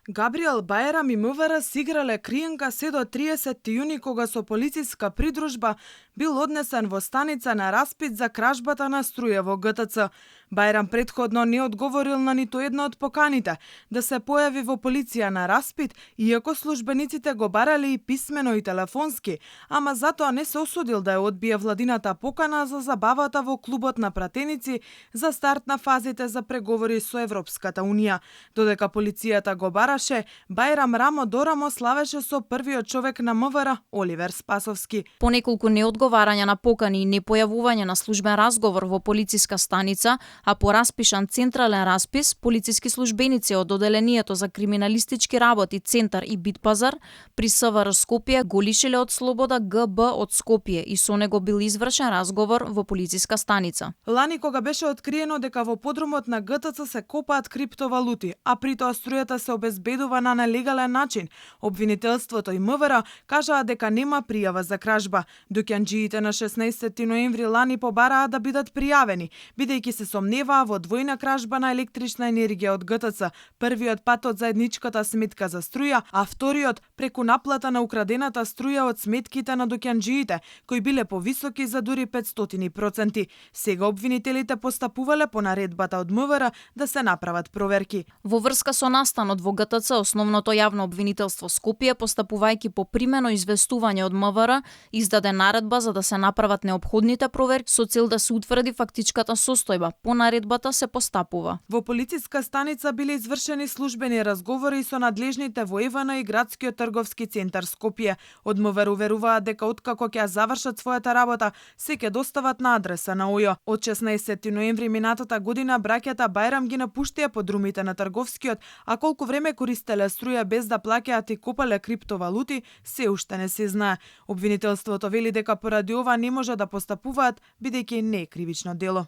Габриел Баерам и МВР си играле криенка се до 30 јуни кога со полициска придружба бил однесен во станица на распит за кражбата на струја во ГТЦ. Баерам претходно не одговорил на ниту една од поканите да се појави во полиција на распит, иако службениците го барале и писмено и телефонски, ама затоа не се осудил да ја одбие владината покана за забавата во клубот на пратеници за старт на фазите за преговори со Европската унија. Додека полицијата го бараше, Баерам рамо до рамо славеше со првиот човек на МВР, Оливер Спасовски. По неколку неодговарања на покани и непојавување на службен разговор во полициска станица, а по распишан централен распис, полициски службеници од Оделението за криминалистички работи Центар и Битпазар при СВР Скопје го лишиле од слобода ГБ од Скопје и со него бил извршен разговор во полициска станица. Лани кога беше откриено дека во подрумот на ГТЦ се копаат криптовалути, а при тоа струјата се обезбедува на нелегален начин, обвинителството и МВР кажаа дека нема пријава за кражба. Дукјанџиите на 16 ноември лани побараа да бидат пријавени, бидејќи се сомневаа во двојна кражба на електрична енергија од ГТЦ, првиот пат од заедничката сметка за струја, а вториот преку наплата на украдената струја од сметките на дукјанџиите, кои биле повисоки за дури 500%. Сега обвинителите постапувале по наредбата од МВР да се направат проверки. Во врска со настанот во ГТЦ, основното јавно обвинителство Скопје, постапувајќи по примено известување од МВР, издаде наредба за да се направат неопходните проверки со цел да се утврди фактичката состојба. По наредбата се постапува. Во полициска станица биле извршени службени разговори со надлежните во ЕВН и Градскиот трговски центар Скопје. Од МВР уверуваат дека откако ќе завршат својата работа, се ќе достават на адреса на ОЈО. Од 16 ноември минатата година браќата Баерам ги напуштија подрумите на Трговскиот, а колку време користеле струја без да плаќаат и купале криптовалути, се уште не се знае. Обвинителството вели дека поради ова не може да постапуваат, бидејќи не е кривично дело.